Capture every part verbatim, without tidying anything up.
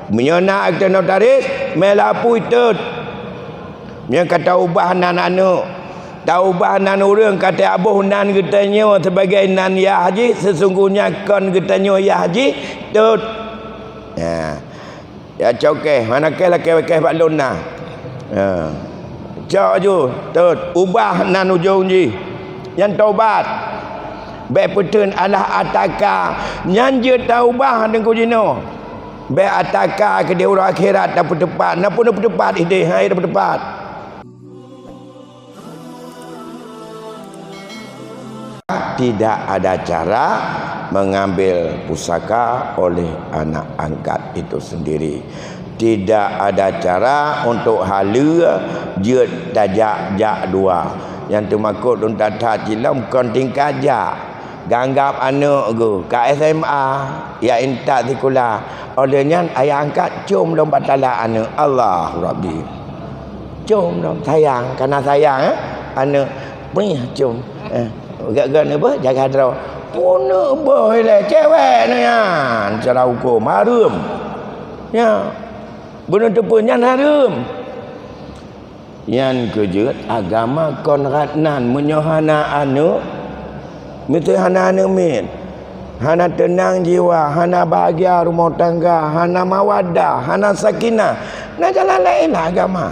Meunyoe na akte notaris, mé lapui tot. Meunyoe ka taubah nan aneuk, taubah nan ureuëng ka taboh nan geutanyoe sebagai nan yah jih, sesungguhnya kon geutanyoe yah jih, tot. Ya. Ya cok keh, hana keh lakée-lakée bak lôn na. Ha. Cok ju, tot, ubah nan ujong jih. Nyan tobat. Bék peuteun alah ataka, nyan jeuet taubah teungku jinoe. Bék ataka keudeh uroe akhirat tapeuteupat. Na pun tapeuteupat ideh, hai tapeuteupat. Tidak ada cara mengambil pusaka oleh anak angkat itu sendiri. Tidak ada cara untuk haleue jeuet tajak jak dua. Nyang teumakot lôn that-that cilom kon tingkat jak. Ganggab aneuk geuh ka S M A, ya intat sikula. Oleh nyan ayah angkat com lom bak tala aneuk. Allah Rabbi. Com lom sayang, kana sayang, eh? Aneuk pih com. Eh, gak-gak ni bah jaga droe. Pun boh ilée cewek ni nyan cara hukum hareuem. Ya. Beuneuteupeu nyan hareuem. Nyan keujeuet agama kon rot nan meunyoe hana aneuk, miseue hana aneuk miet, hana teunang jiwa, hana bahagia rumoh tangga, hana mawaddah, hana sakinah, na jalan laén lah agama.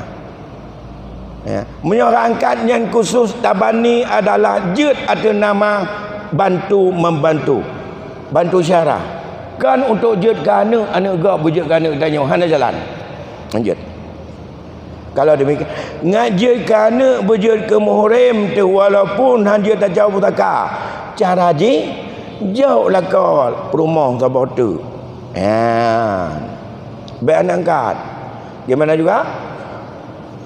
Ya. Meunyoe angkat nyan khusus tabani adalah jeuet ateueh nama bantu membantu, bantu syara. Kon untuk jeuet keu aneuk, aneuk gob beujeuet keu aneuk tanyoe, hana jalan. Lanjut. Kalau demikian, ngajak keu aneuk beujeuet keu muhrim teuh walaupun hana jeuet tacok pusaka. Cara jih, jok lakoe peurumoh saboh teuk. Ya. Bék aneuk angkat. Gimana juga?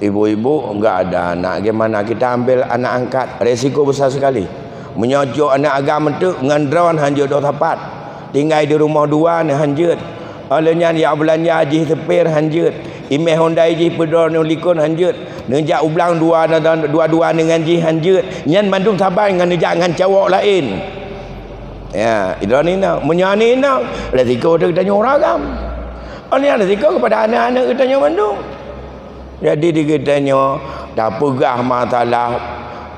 Ibu-ibu enggak ada anak, gimana kita ambil anak angkat? Resiko besar sekali. Meunyoe cok aneuk agam teuk ngon droen hana jeuet dua sapat. Tinggai di rumoh dua nyan hana jeuet. Oleh nyan yak beulanja jih seupir hana jeuet. Imé Honda jih peudroe nyoe likot hana jeuet. Neujak u blang dua, dua-dua ngon jih hana jeuet. Nyan mandum saban ngon neujak ngon cowok laén. Ya, droeneuh inong. Meunyoe aneuk inong, resiko teuh geutanyoe ureueng agam. Oleh nyan resiko kepada aneuk-aneuk geutanyoe mandum. Jadi di geutanyoe tapeugah masalah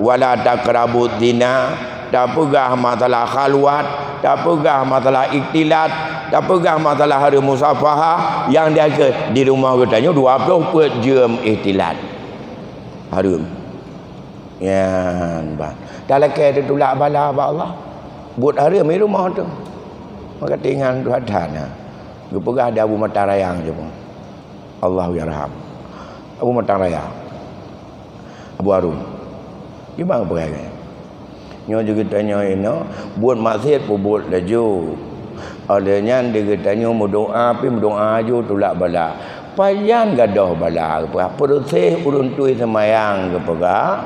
wala taqrabuz zina, tapeugah masalah khalwat, tapeugah masalah ikhtilat, tapeugah masalah hareuem musafahah nyang di, di rumoh geutanyoe dua ploh peuet jeuem ikhtilat. Hareuem. Nyan bah. Talakée teutulak bala bak Allah. Buet hareuem di rumoh teuh. Maka tinggai dua dana. Geupeugah di Abu Matang Raya jih. Allahu yarham. Abu Matang Raya. Abu Harun. Di mana peugah nyan? Nyoe jeuet geutanyoe inoe, buet maksiat peubuet laju. Oleh nyan di geutanyoe meudoa pih meudoa laju tulak bala. Pajan gadôh bala geupeugah, peureuséh ureueng tui seumayang geupeugah,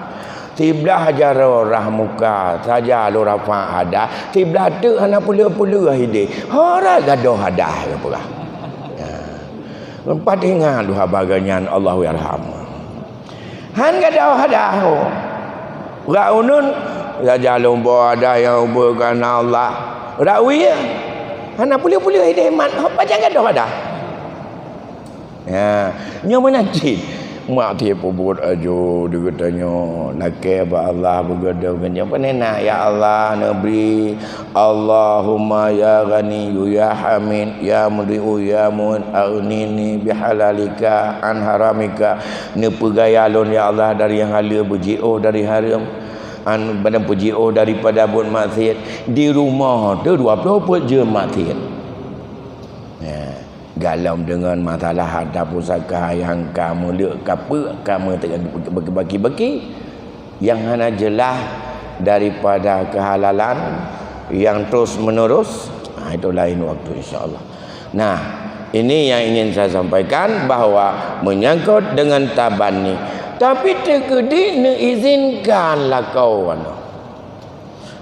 siblah jaroe rhah muka saja lôn rafa' hadah, siblah teuk hana peuleueh-peuleueh ideh, hora gadôh hadah geupeugah. Leupah teuingat dua haba geuh nyan, Allahu yarham. Han gadôh hadah ho. Bak uneun, saja lôn boh hadah nyang ubeuet keunan Allah. Rawi, hana peuleueh-peuleueh ideh mat, ho pajan gadôh hadah. Ya, nyoe meunan cit. Mak tiep peubuet ajo di geutanyoe, lakée bak Allah beugadôh ngon nyoe. Pane na, ya Allah, neubri. Allahumma ya Ghaniyyu ya Hamid, ya Mubdi'u ya Mu'id, aghnini bihalalika an haramika. Neupeugaya lôn, ya Allah, dari nyang haleue, beujiôh dari hareuem, an, dan beujiôh daripada buet maksiat. Di rumoh teuh dua ploh peuet jeuem maksiat. Ya. Galom deungon masalah harta pusaka nyang ka meuleuek, ka peue, ka meubaki-baki, nyang hana jeulaih daripada keuhalalan nyang terus menerus, ha, itu laén waktu, insya Allah. Nah, ini yang ingin saya sampaikan bahwa menyangkut dengan tabani, tapi teukeudi neuizinkan lakoe nyoe.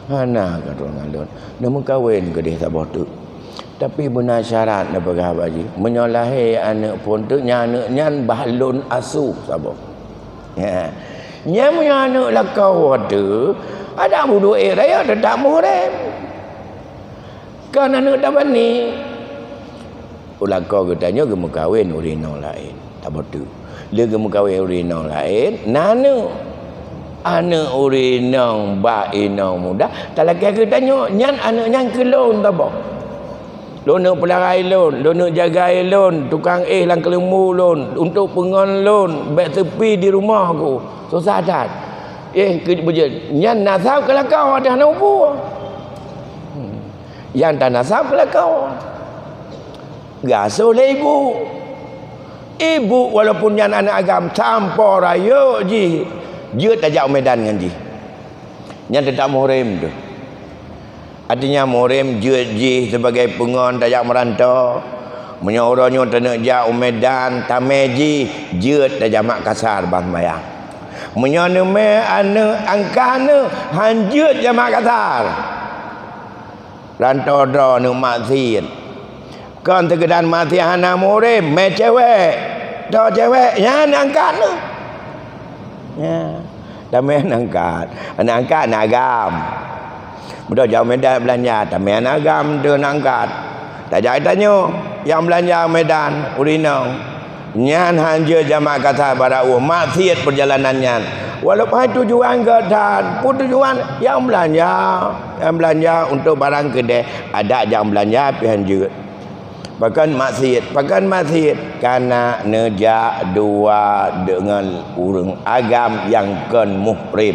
Hana ka droe ngon lôn. Neumeukawen keudeh saboh teuk. Tapi beuna syarat neupeugah bak jih. Meunyoe lahé aneuk phon teuk, nyan aneuk nyan bah lôn asoh saboh. Ya. Nyan meunyoe aneuk lakoe teuk, adak buduek ék raya teutap muhrim. Kon aneuk tabani. Lakoe geutanyoe geumeukawen ureueng inong laén. Taboh teuk. Lé geumeukawen ureueng inong laén, na aneuk. Aneuk ureueng inong bak inong muda, talakée geutanyoe, nyan aneuk nyan keu lôn taboh. Lôn neuk peularai lôn, lôn neuk jagai lôn, tukang éh lam keuleumbu lôn, untuk peungon lôn, bék seupi di rumoh ku. Susah that. Éh, keu beujeuet. Nyan nasab keu lakoe, adak hana muphom. Hmm. Nyang tanasab keu lakoe. Geuasoh lé ibu. Ibu walaupun nyan aneuk agam, sampoe rayeuk jih, jeuet tajak u Medan ngon jih. Nyan teutap muhrim teuh. Artinya muhrim jeuet jih sibagai peungon tajak meuranto. Meunyoe uroe nyoe taneuk jak u Medan, tamé jih jeuet tajak Makassar ban seumayang. Meunyoe neumè aneuk angkat neuh, han jeuet jak Makassar. Ranto droeneuh maksiet. Kon seukeudar maksiet hana muhrim, mè cewek. Toe cewek, nyan angkat neuh. Ya. Tamè angkat. Aneuk angkat aneuk agam. Beudôh jak u Medan beulanja, tamè aneuk agam teuh aneuk angkat. Tajak tanyoe, nyang beulanja u Medan, ureueng inong. Nyan han jeuet jak Makassar barak ueh, maksiet peurjalanan nyan. Walaupun hai tujuan gét that, peue tujuan nyang beulanja, nyang beulanja untuk barang keudeh, adak jak beulanja pih han jeuet. Pakon maksiet, pakon maksiet, kana neujak dua deungon ureueng agam nyang kon muhrim.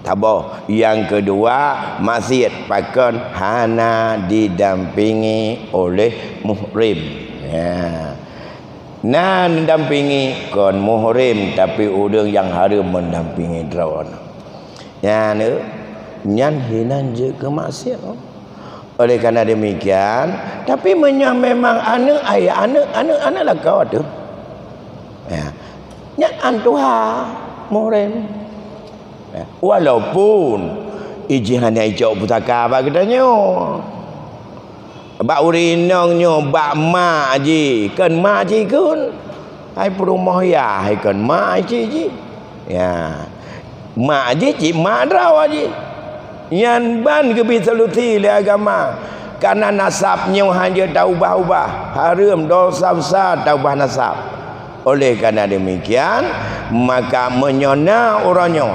Taboh, nyang keudua, maksiet pakon hana didampingi oleh muhrim. Ya. Na neudampingi kon muhrim, tapi ureueng nyang hareuem meudampingi droeneuh. Nyan, nyan hinan jeuet keu maksiet. Oleh karena demikian, tapi meunyoe memang aneuk ayah, aneuk, aneuk, aneuk lakoe teuh. Ya. Nyan an tuha muhrim. Ya. Walaupun ijih hana icok pusaka bak geutanyoe. Bak ureueng inong nyoe, bak mak jih, kon mak jih kon. Hai peurumoh yah, hai kon mak cit jih. Ya. Mak jih cit mak droe jih. Nyan ban geubri solusi lé agama. Karena nasab nyoe han jeuet taubah-ubah. Hareuem dosa besar taubah nasab. Oleh karena demikian, maka meunyoe na uroe nyoe,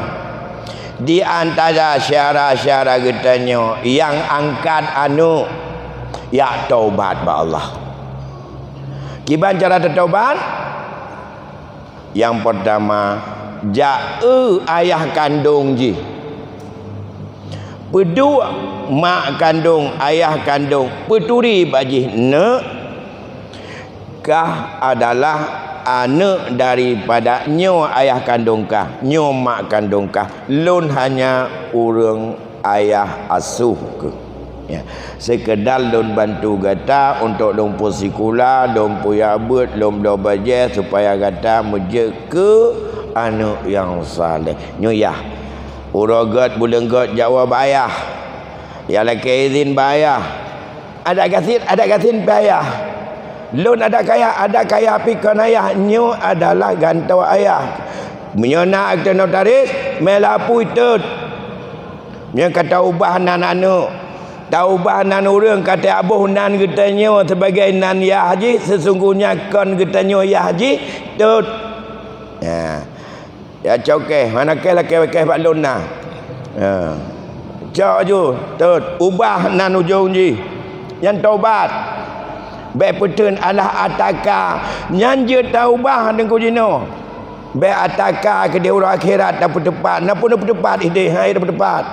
di antara syedara-syedara geutanyoe nyang angkat aneuk, jak tobat bak Allah. Kiban cara teutobat? Nyang peurtama, jak eu ayah kandong jih. Peuduek mak kandong, ayah kandong, peuturi bak jih, "Neuk, kah adalah aneuk daripada nyoe ayah kandong kah, nyoe mak kandong kah. Lôn hanya ureueng ayah asuh keuh. Ya, seukeudar lôn bantu gata untuk lôn peusikula, lôn peuyak beuet, lôn bloe bajée supaya gata meujeuet keu aneuk nyang saleh." Nyoe yah. Uroe gét, buleuen gét, jak woe bak ayah. Jak lakée idhin bak ayah. Adak gasien, adak gasien pih ayah. Lôn adak kaya, adak kaya pih kon ayah. Nyoe adalah gantoe ayah. Meunyoe na akte notaris, mé lapui, tot. Meunyoe ka taubah nan aneuk, taubah nan ureueng, ka taboh nan geutanyoe sibagai nan yah jih, seusunggohnya kon geutanyoe yah jih, tot. Ya. Ya, cok keh, hana keh lakée keh bak lôn na. Ha. Cok ju, tot, ubah nan ujong jih. Nyan tobat. Bék peuteun alah ataka. Nyan jeuet taubah teungku jinoe. Bék ataka keudeh uroe akhirat tapeuteupat. Na pun tapeuteupat ideh, hai tapeuteupat.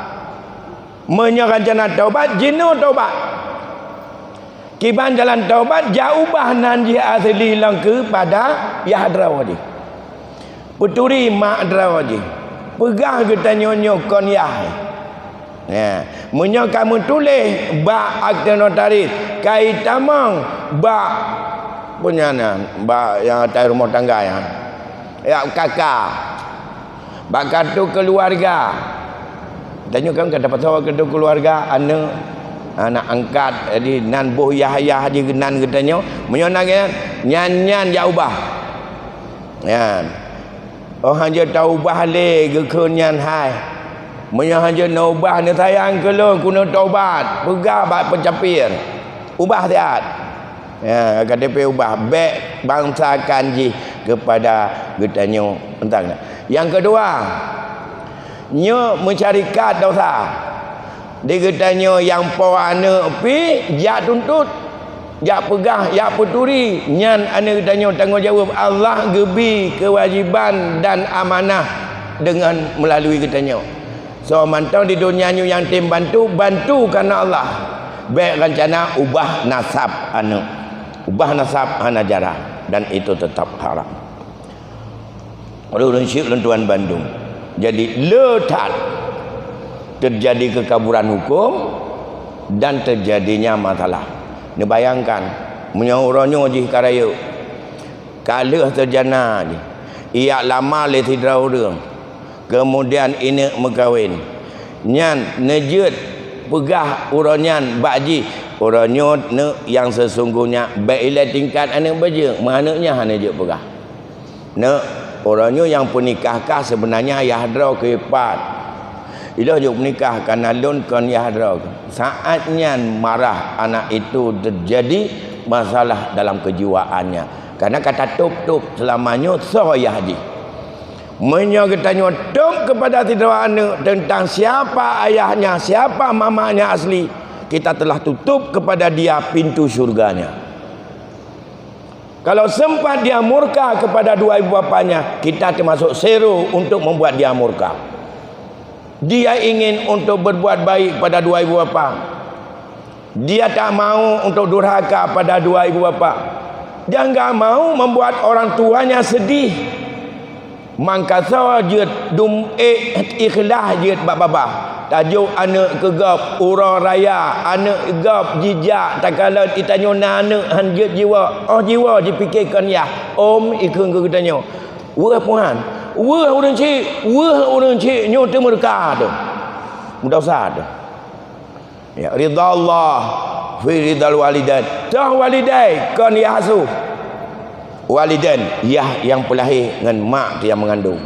Meunyoe rencana tobat, jinoe tobat. Kiban jalan tobat, jak ubah nan jih asli lom keupada yah droe jih. Peuturi mak droe jih. Peugah geutanyoe nyoe kon yah. Ya, meunyoe ka meutuléh bak akte notaris, ka itamong bak peue nyan, bak nyang atai rumoh tangga nyan. Ya, K K. Bak kartu keuluwarga. Tanyoe kan ka tapasoe kartu keuluwarga, aneuk, aneuk angkat, jadi nan boh yah-yah jih nan geutanyoe. Meunyoe na nyan, nyan, nyan jak ubah. Nyan. Oh, hanjeuet taubah lé geukheun nyan hai. Meunyoe hanjeuet neuubah, neusayang keu lôn, keuneuk tobat, peugah bak peucapir. Ubah siat. Ya, K T P ubah, bèk bangsakan jih kepada geutanyoe. Teuntang. Nyang keudua, nyoe meusyarikat dosa. Di geutanyoe nyang po aneuk pih jak tuntut, jak peugah, jak peuturi, nyan aneuk geutanyoe tanggong jaweueb. Allah geubi keuwajiban dan amanah deungon meulalui geutanyoe. Soe mantong di donya nyoe nyang tem bantu, bantu kareuna Allah. Bèk rencana ubah nasab aneuk. Ubah nasab hana jarah dan itu tetap haram. Ureueng syik lôn tuan bandum. Jadi, le that teujadi keukaburan huköm dan teujadinya masalah. Neubayangkan, meunyoe uroe nyoe jih ka rayeuk, ka lheueh seujana jih, ijak lamar lé sidroe ureueng, keumudian ineuk meukawen, nyan neujeuet peugah uroe nyan bak jih, "Uroe nyoe neuk nyang seusunggohnya bèk ilèe tingkat aneuk bajeueng," meuaneuk nyan hana jeuet peugah. Neuk, uroe nyoe nyang peunikah kah seubeunanya ayah droe keu pat. Ilôn jeuet peunikah kareuna lôn kon yah droe. Saat nyan marah anak itu terjadi masalah dalam kejiwaannya. Karena ka tatôb-tôb seulama nyoe soe yah jih. Meunyoe geutanyoe tôb kepada sidroe aneuk tentang siapa ayahnya, siapa mamanya asli, kita telah tutup kepada dia pintu syurganya. Kalau sempat dia murka kepada dua ibu bapanya, kita termasuk sero untuk membuat dia murka. Dia ingin untuk berbuat baik pada dua ibu bapa. Dia tak mau untuk durhaka pada dua ibu bapa. Dia enggak mau membuat orang tuanya sedih. Mangkasoe jeuet dum ék ikhlas jeuet bak babah. Tajok aneuk keu gob uroe raya, aneuk gob jijak takalon itanyoe na aneuk han jeuet jiwoe. Óh jiwoe jipike kon yah, om ikheun keu geutanyoe, "Weueh puhan, weueh ureueng chik, weueh ureueng chik nyoe teumeureuka teuh, meudosa teuh." Ya, ridha Allah fi ridhal walidain. Toh walidain kon yah asuh. Walidain, yah nyang peulahé ngon mak nyang meungandung.